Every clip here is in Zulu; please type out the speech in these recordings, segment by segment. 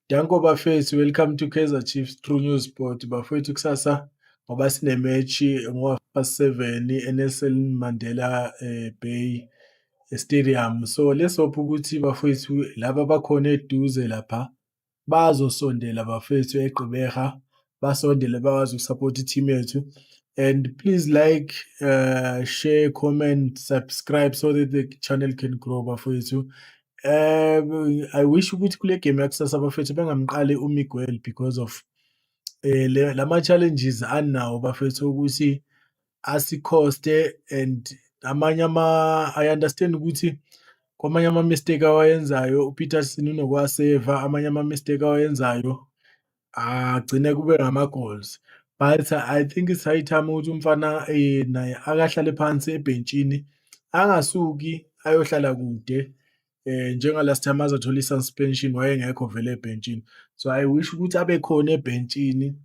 Danko bafethu, welcome to Kaizer Chiefs True News Sport. Bafethu, kusasa ngoba sine-match ngo-7:30 e-Nelson Mandela Bay Stadium. So let's hope ukuthi bafethu laba abakhona eduze lapha bazosondela bafethu eGqeberha, basondele bakwazi uku-support-a i-team yethu. And please like, share, comment, subscribe so that the channel can grow, bafethu. I wish ukuthi kule game yakusasa bafethu bengamqali uMiguel because of lama challenges anawo bafethu ukuthi asi-cost-e and amanye ama I understand ukuthi kwamanye ama-mistake awayenzayo uPetersen unokuwa-save-a, amanye ama-mistake awayenzayo agcine kube ngama-goals. But I think it's high time ukuthi umfana naye akahlale phansi ebhentshini, angasuki ayohlala kude njenga last time azothola i-suspension wayengekho vele ebhentshini. So I wish ukuthi abe khona ebhentshini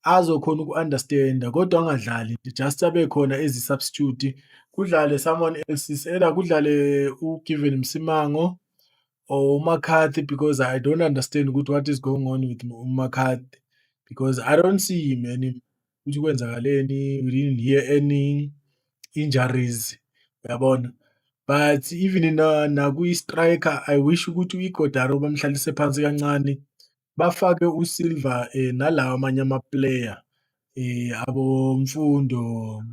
azokhona uku-understand-a kodwa angadlali, just abe khona as i-substitute, kudlale someone else, either kudlale uGiven Msimango or uMcCarthy, because I don't understand ukuthi what is going on with uMcCarthy, because I don't see him any ukuthi kwenzakaleni, we didn't hear any injuries, uyabona? But even nakwi-striker, I wish ukuthi u-Ighodaro bamhlalise phansi kancane, bafake uSilva nalawa amanye ama-player abo Mfundo,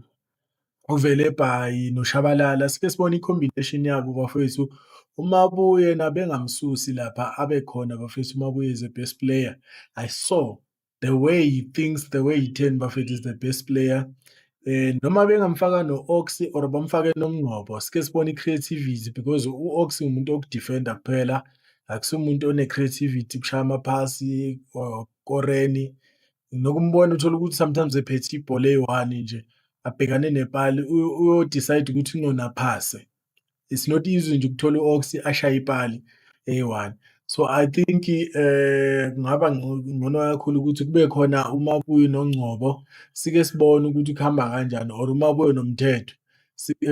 uVelebayi noShabalala, sike sibone i-combination yabo bafowethu. UMabuye yena bengamsusi lapha, abe khona bafethu. UMabuye is the best player I saw. The way he thinks, the way he turn, bafethu, is the best player. Noma bengamfaka no-Ox or bamfake noNgcobo, sike sibone i-creativity, because u-Ox umuntu woku-defend-a kuphela, akusiye umuntu one-creativity ukushaya amaphasi or koreni. Nokumbona uthole ukuthi sometimes ephethe ibhola eyi-one nje abhekane nepali, uyo-decide ukuthi kungcono aphase. It's not easy nje ukuthola u-Ox ashaye ipali eyi-one. So I think kungaba ngcono kakhulu ukuthi kube khona uMabuyi noNgcobo, sike sibone ukuthi kuhamba kanjani, or uMabuyi noMthetho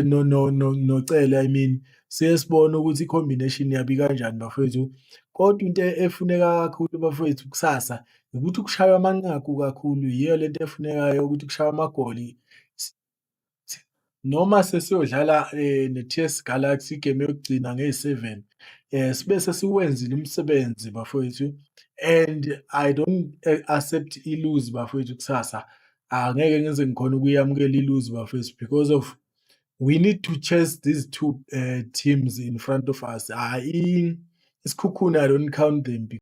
noCele, I mean, sike sibone ukuthi i-combination yabo ikanjani bafowethu. Kodwa into efuneka kakhulu bafowethu kusasa ukuthi kushaywe amanqaku kakhulu, yiyo lento efunekayo ukuthi kushaywe amagoli. Noma sesiyodlala ne-T_S Galaxy igemu yokugcina ngeyi-7, sibe sesiwenzile umsebenzi bafowethu, and I don't accept i-lose bafowethu kusasa, angeke ngize ngikhone ukuyamukela i-lose bafowethu, because of we need to chase these two teams in front of us. Hhayi, iSekhukhune, I don't count them.